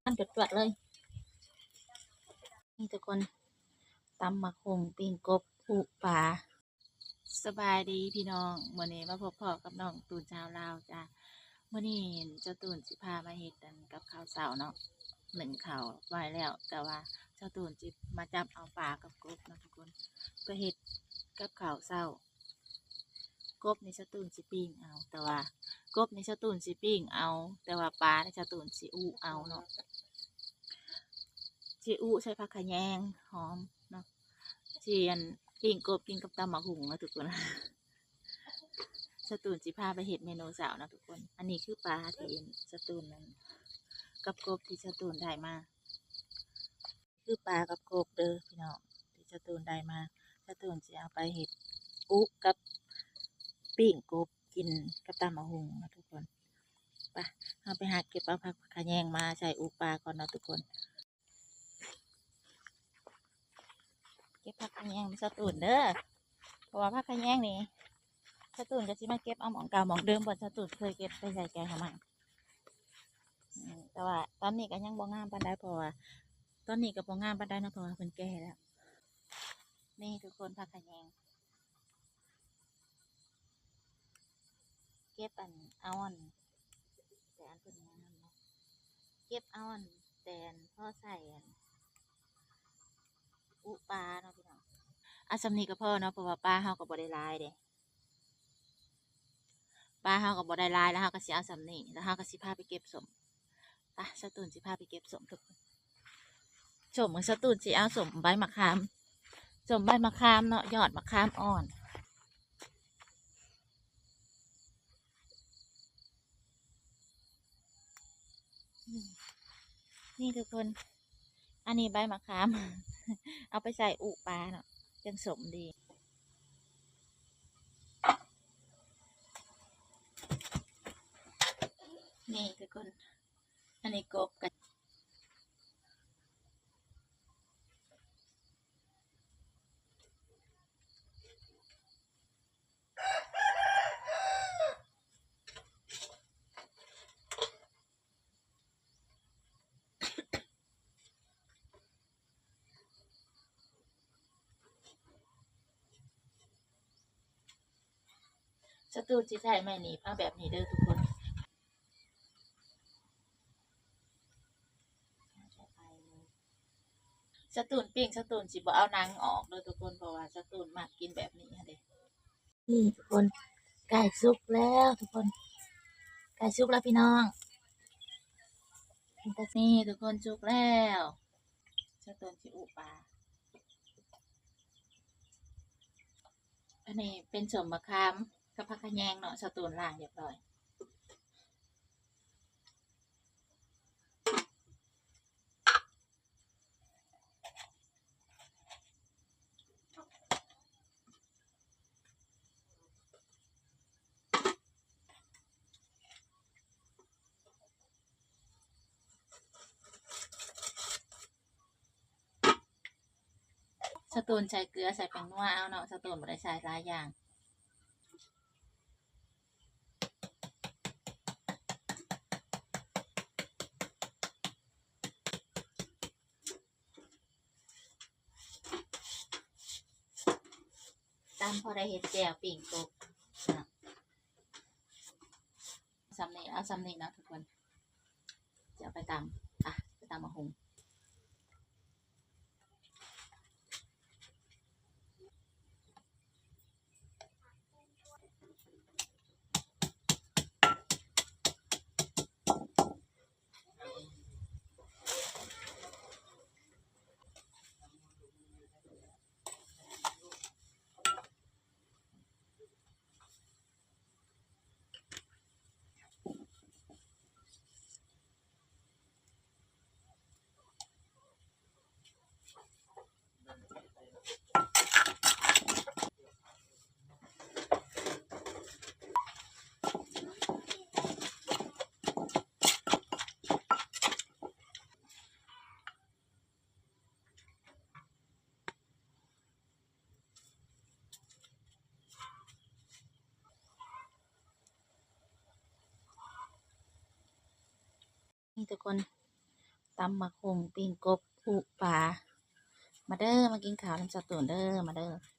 ມັນຈວດໆເລີຍ. ນີ້ທຸກຄົນ ຕຳໝາກຫຸ່ງ ປີ້ງກົບ ອຸປາ. ສະບາຍດີພີ່ນ້ອງ, ມື້ນີ້ມາພົບພໍ້ກັບນ້ອງຕູນຊາວລາວຈ້າ. ມື້ນີ້ເຈົ້າຕູນຊິພາມາເຮັດອັນກັບເຂົ້າເຊົ້າເນາະ, ໜຶ້ງເຂົ້າໄວ້ແລ້ວ ແຕ່ວ່າເຈົ້າຕູນຊິມາຈັບເອົາປາກັບກົບເນາະທຸກຄົນ ໄປເຮັດກັບເຂົ້າເຊົ້າ. ກົບນີ້ເຈົ້າຕູນຊິປີ້ງເອົາ, ແຕ່ວ່າ ກົບນີ້ເຈົ້າຕູນຊິປີ້ງເອົາ, ແຕ່ວ່າປານີ້ເຈົ້າຕູນຊິອຸເອົາເນາະ, ຊິອຸໃສ່ຜັກຂະແຍງຫອມເນາະ, ຊິອັນ ປີ້ງກົບກິນກັບຕຳໝາກຫຸ່ງເນາະທຸກຄົນ. ເຈົ້າຕູນຊິພາໄປເຮັດເມນູເຊົ້າເນາະທຸກຄົນ. ອັນນີ້ຄືປາທີ່ເຈົ້າຕູນນັ້ນ ກັບກົບທີ່ເຈົ້າຕູນໄດ້ມາ. ຄືປາກັບກົບເດີພີ່ນ້ອງ ທີ່ເຈົ້າຕູນໄດ້ມາ. ເຈົ້າຕູນຊິເອົາໄປເຮັດອຸກັບປີ້ງກົບກິນກັບຕຳໝາກຫຸ່ງເນາະທຸກຄົນ. ໄປ ເຮົາໄປຫາເກັບເອົາຜັກຂະແຍງມາໃສ່ອຸປາກ່ອນເນາະທຸກຄົນ. ເກັບຜັກຂະແຍງໃຫ້ເຈົ້າຕູນເດີ ເພາະວ່າຜັກຂະແຍງນີ້ ເຈົ້າຕູນກໍຊິມາເກັບເອົາໝ່ອງເກົ່າໝ່ອງເດີມ ບ່ອນເຈົ້າຕູນເຄີຍເກັບໄປໃສ່ແກງຫາໝາກ. ອືມ ແຕ່ວ່າຕອນນີ້ກໍຍັງບໍ່ງາມປານໃດ ເພາະວ່າ ຕອນນີ້ກໍບໍ່ງາມປານໃດເນາະ ເພາະວ່າເພິ່ນແກ່ແລ້ວ. ນີ້ທຸກຄົນ ຜັກຂະແຍງ ເກັບອັນ ເອົາອັນ ແຕ່ອັນເພິ່ນງາມເນາະ ເກັບເອົາອັນ ແຕ່ອັນພໍໃສ່ອັນ ອຸປາເນາະພີ່ນ້ອງ. ເອົາສ່ຳນີ້ກໍພໍເນາະ ເພາະວ່າປາເຮົາກໍບໍ່ໄດ້ຫຼາຍເດ້. ປາເຮົາກໍບໍ່ໄດ້ຫຼາຍ ແລ້ວເຮົາກໍຊິເອົາສ່ຳນີ້ ແລ້ວເຮົາກໍຊິພາໄປເກັບສົ້ມ. ໄປ ສາວຕູນຊິພາໄປເກັບສົ້ມທຸກຄົນ. ສົ້ມ ສາວຕູນຊິເອົາສົ້ມໃບມະຂາມ ສົ້ມໃບມະຂາມເນາະ ຍອດມະຂາມອ່ອນ. ນີ້ທຸກຄົນ ອັນນີ້ໃບມະຂາມ ເອົາໄປໃສ່ອຸປາເນາະ ຈັ່ງສົ້ມດີ. ນີ້ທຸກຄົນ ອັນນີ້ກົບກັນ. ສາວຕູນຊິໃຊ້ໄມ້ໜີບເອົາແບບນີ້ເດີທຸກຄົນ. ສາວຕູນປີ້ງ ສາວຕູນຊິບໍ່ເອົາໜັງອອກເດີທຸກຄົນ ເພາະວ່າສາວຕູນມັກກິນແບບນີ້ຫັ້ນເດ້. ນີ້ທຸກຄົນ ໃກ້ສຸກແລ້ວທຸກຄົນ ໃກ້ສຸກແລ້ວພີ່ນ້ອງ. ນີ້ທຸກຄົນ ສຸກແລ້ວ ສາວຕູນຊິອຸປາ. ອັນນີ້ເປັນສົ້ມມະຂາມກັບຜັກຂະແຍງເນາະ ສາວຕູນລ້າງຮຽບຮ້ອຍ. ສາວຕູນໃສ່ເກືອ ໃສ່ແປ້ງນົວເອົາເນາະ ສາວຕູນບໍ່ໄດ້ໃສ່ຫຼາຍຢ່າງ. ຕຳພໍໄດ້ເຮັດແຈ່ວປີ້ງກົບເນາະ. ສ່ຳນີ້ ເອົາສ່ຳນີ້ເນາະທຸກຄົນ ຈະເອົາໄປຕຳ ອ່ະ ໄປຕຳໝາກຫຸ່ງ. ນີ້ທຸກຄົນ ຕຳໝາກຫຸ່ງ ປີ້ງກົບ ອຸປາ. ມາເດີ ມາກິນເຂົ້ານຳສາວຕູນເດີ ມາເດີ.